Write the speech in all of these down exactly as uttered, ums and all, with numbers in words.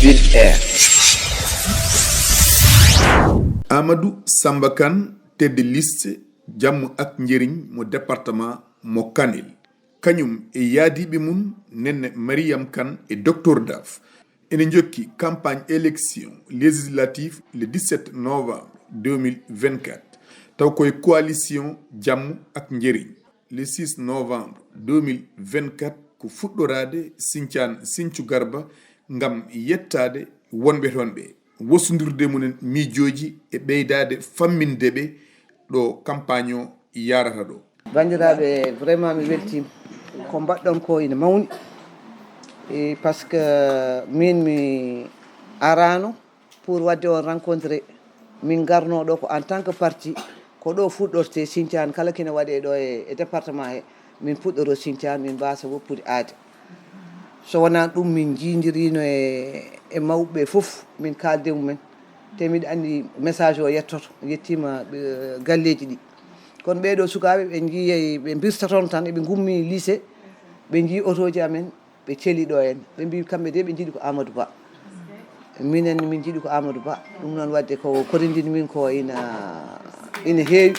Ville Air. Amadou Samba Kane, tête de liste Jammu ak Njëriñ mo département mo Kanel. Kañum e yaadiiɓe mum Nenne Mariam Kane e Docteur Daf ene njokki campagne élection législative le dix-sept novembre deux mille vingt-quatre, taw koye coalition Jammu ak Njëriñ. Le six novembre deux mille vingt-quatre ko fuɗɗoraade Sinthiane Sinthiou Garba ngam yettaade wonɓe toon ɓe, wosondirde mumen miijooji e ɓeydaade famminde ɓe ɗo campagne o yaarata ɗo. Banndiraaɓe, vraiment mi weltiima. Ko mbaɗɗon ko ina mawni. E, parce que min mi araano pour waɗde on rencontré. Min ngarno ɗo ko en tant que parti, ko ɗo fuɗɗorte Sinthiane, kala kina waɗe ɗo e, e département he, min puɗɗoro Sinthiane, min mbasa woppude aade. So wonaa ɗum, min njiidirino e, e mawɓe fof, min kaalde mumen. Te miɗa anndi message o yettoto, yettiima, eh, galleeji ɗi. Kono ɓee ɗoo sukaaɓe, ɓe njiyay, ɓe mbirta toon tan, eɓe ngummi lycée, ɓe njii otooji amen, ɓe celi ɗo en. Ɓe mbii kamɓe de ɓe njiɗi ko Amadou Ba. Minen min njiɗi ko Amadou Ba. Ɗum noon waɗde ko korindini min ko ina, ina heewi.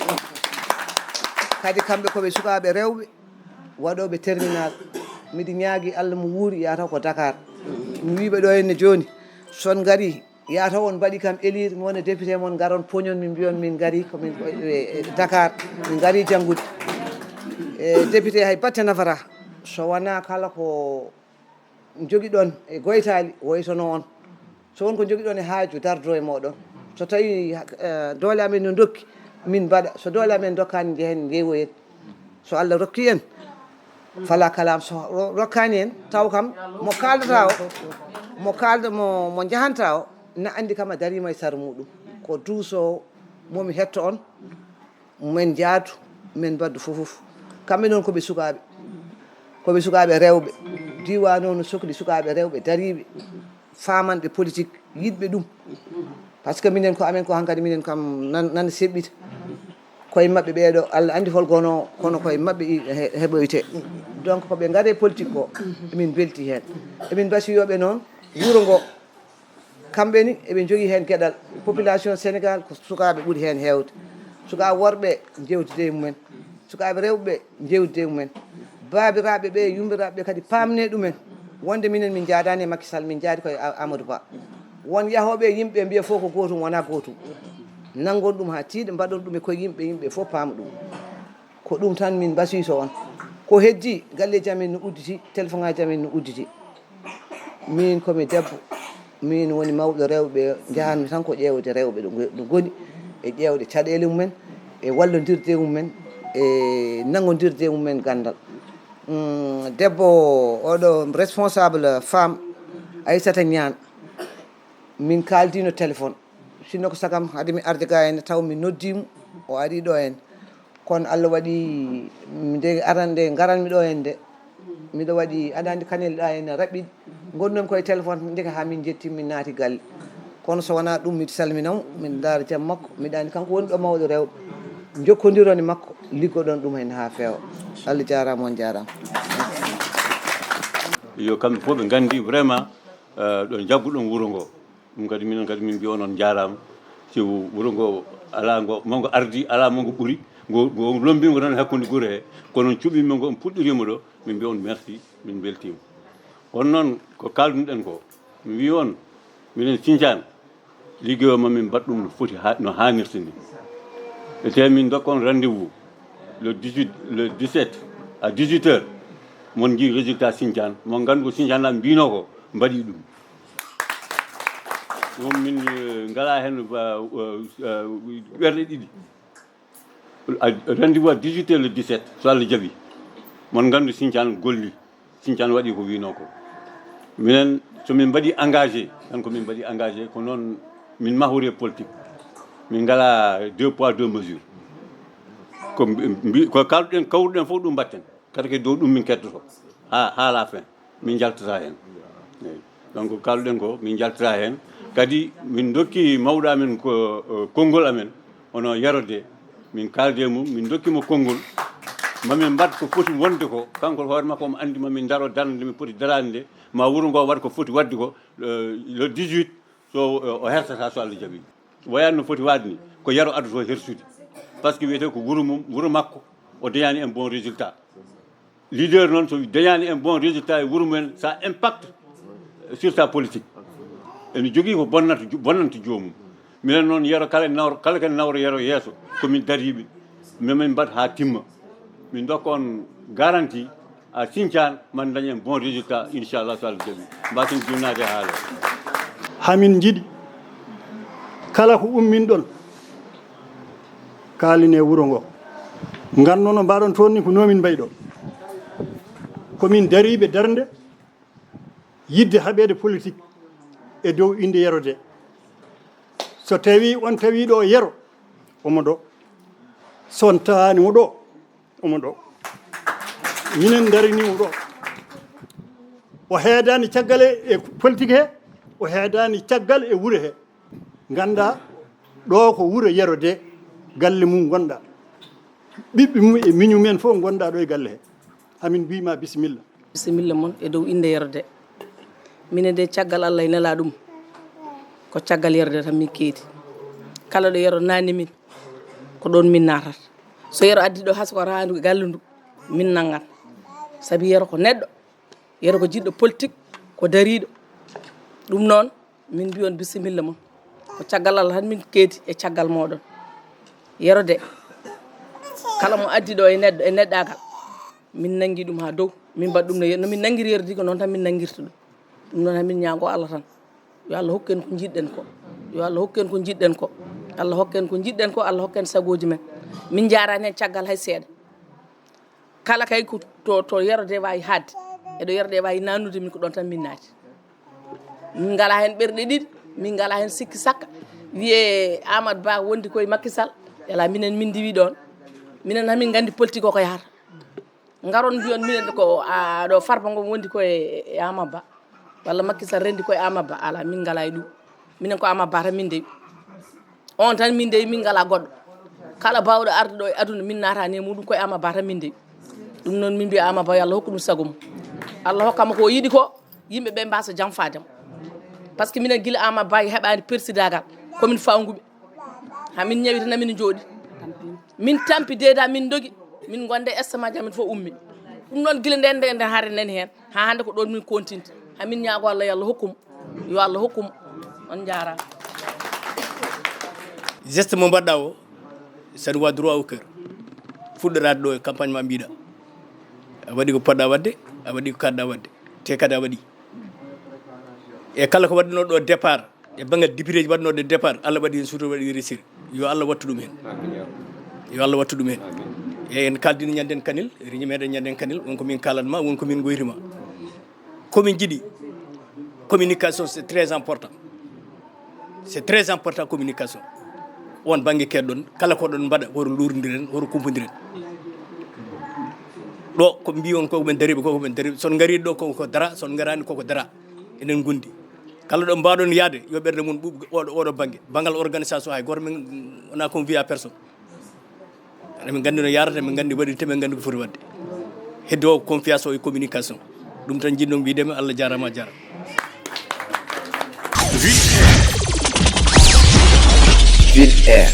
Kadi kamɓe ko ɓe sukaaɓe rewɓe waɗooɓe terminal. Miɗi ñaagi Allah mo wuuri yahata ko Dakar. Mi wii ɓe ɗo henne jooni, son ngari, yahata on mbaɗi kam élire, mi wona député mon, ngaron poñon, min mbiyon min ngari ko min, e, e, Dakar, min ngari janngude. E, député hay batte nafata. So wonaa kala ko njogiɗon e goytaali, woytono on. So won ko njogiɗon e haaju, dardo e mooɗon. So tawi, eh, doole amen no dokki, min mbaɗa. So doole amen dokkaani, njehen, ngeewoyen. So Allah rokki en, fala kalam. So ro-, rokkaani en, taw kam mo kaaldata o, mo kaalda, mo, mo njahanta o, na anndi kam a dariima e sar muɗum. Ko duusoowo, mo mi hetto on, min njaadu, min mbaddu fof fof. Kamɓe noon ko ɓe sukaaɓe, ko ɓe sukaaɓe rewɓe. Diiwaan o no sokli sukaaɓe rewɓe dariiɓe, faamanɓe politique, yiɗɓe ɗum. Parce que minen ko amen ko hankadi, minen kam nan, nan seɓɓita. Koye maɓɓe ɓee ɗo, Allah anndi hol gono, kono koye maɓɓe i-, he-, heɓoyte. Donc ko ɓe ngare politique ko, emin mbelti heen. Emin mbasi yooɓe noon, wuro ngo, kamɓe ni eɓe njogii heen geɗal. Population Sénégal ko sukaaɓe ɓuri heen heewde. Sukaaɓe worɓe njewtide e mumen. Sukaaɓe rewɓe njewtide e mumen. Baabiraaɓe ɓe, yummiraaɓe ɓe kadi paamne ɗumen. Wonde minen min njaadaani e Macky Sall, min njaadi koye A-, Amadou Ba. Won yahooɓe e yimɓe mbiya fof ko gootum, wonaa gootum. Nanngon ɗum haa tiiɗa, mbaɗon ɗum e koye yimɓe, yimɓe fof paama ɗum. Ko ɗum tan min mbasiyto on. Ko heddi, galleeji amen no udditi, téléphone aji amen no udditi. Min ko mi debbo, min woni mawɗo rewɓe, njahanmi tan ko ƴeewde rewɓe ɗo ngo-, ɗo ngoni, e ƴeewde caɗeele mumen, e wallondirde e mumen, e nanngondirde e mumen ganndal. Mm, debbo oɗo responsable femme, Aissata Niane, min kaaldino téléphone. Sinno ko sagam hade mi arde ga henne, taw mi noddiimo, o ari ɗo henne. Kono Allah waɗi nde aran, nde ngaranmi ɗo henne nde, miɗo waɗi, aɗa anndi Kanel ɗa henne raɓɓiɗi. Ngonnomi koye téléphone, ndeke haa min njetti, min naati galle. Kono so wonaa ɗum, miɗo salmina mo, miɗo ndaara jam makko, miɗo anndi kanko woni ɗo mawɗo rewɓe. Njokkondiron e makko, liggoɗon ɗum heen haa feewa. Allah jaaraama, on jaaraama. Yo kamɓe fof ɓe nganndi vraiment, eh, ɗo njagguɗon wuro ngo. Ɗum kadi minen kadi min mbiya on, on njaaraama. Si wuro ngo alaa ngo, mo ngo ardi, alaa mo ngo ɓuri. Ngo, ngo lombingo tan hakkunde gure he. Kono on cuɓiima ngo, on puɗɗoriima ɗo, min mbiya on merci, min mbeltiima. Kono noon ko kaaldunoɗen ko, mi wii on, minen Sinthiane, liggey o ma min mbaɗ ɗum no foti ha, no haanirta ni. E te min ndokka on rendez-vous le dix-huit, le dix-sept à dix-huit heures, mon njii résultat Sinthiane, mon nganndu ko Sinthiane naaɓe mbiinoo ko, mbaɗi ɗum. Ɗum min, eh, ngalaa heen ba, eh, eh, ɓerɗe ɗiɗi. A, rendez-vous à dix-huit heures le dix-sept, so Allah jaɓi. Mon nganndu Sinthiane golli. Sinthiane waɗi ko wiinoo ko. Minen, so min mbaɗi engagé, tan ko min mbaɗi engagé, ko noon min mahori e politique. Min ngalaa deux poids, deux mesures. Ko mbi-, mbi-, ko kaalduɗen, kawruɗen fof ɗum mbatten. Kadi ko dow ɗum min kettoto. Haa, haa la fin. Min njaltata heen. Eey. Donc, kaalduɗen ko, min njaltata heen. Kadi, min ndokki mawɗo amen ko, eh, konngol amen, hono Yero Dé. Min kaaldi e mum, min ndokki mo konngol. Mamin mbaɗ ko foti wonde ko, kanko hoore makko omo anndi mamin ndaro darnde nde mi foti daraade nde, ma wuro ngo waɗ ko foti waɗde ko, eh, le dix-huit, so, eh, o hertata so Allah jaɓi. Wayano no foti waɗde ni, ko Yero addoto hersude. Par ce que wiyete ko wuro mum, wuro makko, o dañani un bon résultat. Leader noon, so dañani un bon résultat e wuro mumen, ça impacte sur sa politique. Ene jogii ko bonnata, bonnanta joomum. Minen noon, Yero kala nawro, kala ken nawro Yero yeeso, ko min dariiɓe. Min, min mbaɗ haa timma. Min ndokka on garantie, a sincaan, man dañ un bon résultat, inchallah, so Allah jaɓi. Mbasen jinnaade haala. Hamin njiɗi kala ko ummin ɗon, kaalin e wuro ngo. Nganno no mbaɗon toon ni ko nomin mbayi ɗo. Ko min dariiɓe darnde yidde haɓeede politique e dow innde Yero de. So tawi on tawi ɗo Yero, omo ɗo. So on tawaani mo ɗo, omo ɗo. Minen ndarini mo ɗo. O heedaani caggal e, e politique he, o heedaani caggal e wuro he. Ngannda ɗo ko wuro Yero de, galle mum ngonɗa. Ɓiɓɓe mum e miñum en fof ngonɗa ɗo e galle he. Hamin mbiima bisimilla. Bisimilla mon e dow innde Yero de. Minen de caggal Allah e nela ɗum, ko caggal Yero de tan min keedi. Kala ɗo Yero naani min, ko ɗon min naatata. So Yero addi ɗo hay so ko raandu e galle ndu, min nanngan. Sabi Yero ko neɗɗo, Yero ko jiɗɗo politique, ko dariiɗo. Ɗum noon, min mbiyon bisimilla mon. Ko caggal Allah tan min keedi e caggal mooɗon. Yero de, kala mo addi ɗo e neɗɗo, e neɗɗaagal, min nanngi ɗum haa dow. Min mbaɗ ɗum no, no min nanngiri Yero de ko noon tan min nanngirta ɗum. Ɗum noon, hamin ñaago Allah tan. Yo Allah hokku en ko njiɗɗen ko. Yo Allah hokku en ko njiɗɗen ko. Allah hokku en ko njiɗɗen ko, Allah hokku en sagooji men. Min njaaraani heen caggal hay seeɗa. Kala kay ko to, to Yero de waawi haadde, e ɗo Yero de waawi naannude, min ko ɗon tan min naati. Min ngalaa heen ɓerɗe ɗiɗi, min ngalaa heen sikki sakka. Wiyee Amadou Ba wondi koye Macky Sall, alaa, minen min ndiwi ɗoon. Minen hamin nganndi politique o ko yahata. Ngaron mbiyon minen ko, a, ɗo Farba Ngom wondi koye, e Amadou Ba. Walla Macky Sall renndi koye Amadou Ba, alaa, min ngalaa e ɗum. Minen ko Amadou Ba tan min ndewi. On tan min ndewi, min ngalaa goɗɗo. Kala baawɗo arde ɗo e aduna, min naataani e muɗum, koye Amadou Ba tan min ndewi. Ɗum noon min mbiya Amadou Ba, yo Allah hokku ɗum sago mum. Allah hokka mo ko o yiɗi ko, yimɓe ɓe mbasa janfaade mo. Par ce que minen gila Amadou Ba heɓaani persidaagal, ko min fawnguɓe. Haa min ñawi tan, amin njooɗi. Min tampi deeda, min ndogi, min ngonde estomac amin fof ummi. Ɗum noon gila nden, nden, nden hare nani heen. Haa hannde ko ɗoon min kontinta. Hamin ñaago Allah, yo Allah hokku mo. Yo Allah hokku mo. On njaaraama. Geste mo mbaɗɗa o, ça nous va droit au cœur. Fuɗɗoraade ɗo e campagne ma mbiɗa. A waɗi ko poɗɗa waɗde, a waɗi ko kaɗɗa waɗde. Te kadi a waɗi. E kala ko waɗɗuno ɗo départ, e banngal député ji waɗnoɗo départ, Allah waɗi heen sutura, waɗi réussir. Yo Allah wattu ɗum heen. Yo Allah wattu ɗum heen. E en kaldino ñanden kanil, riñi meɗen ñanden kanil, won ko min kalan ma, won ko min goyri ma. Ko min jiɗi, communication, c'est très important. C'est très important, communication. On bannge keɗɗon, kala ko ɗon mbaɗa, horo luurondiren, horo kumpondiren. Ɗo ko mbiyon ko men dariɓe, ko men dariɓe. Son ngari ɗo ko, ko dara, son ngarani ko, ko dara. Enen gondi. Kala ɗo mbaɗon yaade, yo ɓerde mum ɓuuɓ oɗo, oɗo bannge. Banngal organisation hay goto men wona convié à personne. Eɗen nganndi no yaarata, eɗen nganndi waɗirta, eɗen nganndi ko foti waɗde. Heddo o confiance o e communication. Ɗum tan njiɗnoo wiide mi, Allah jaaraama, a jaaraama. Vite Air.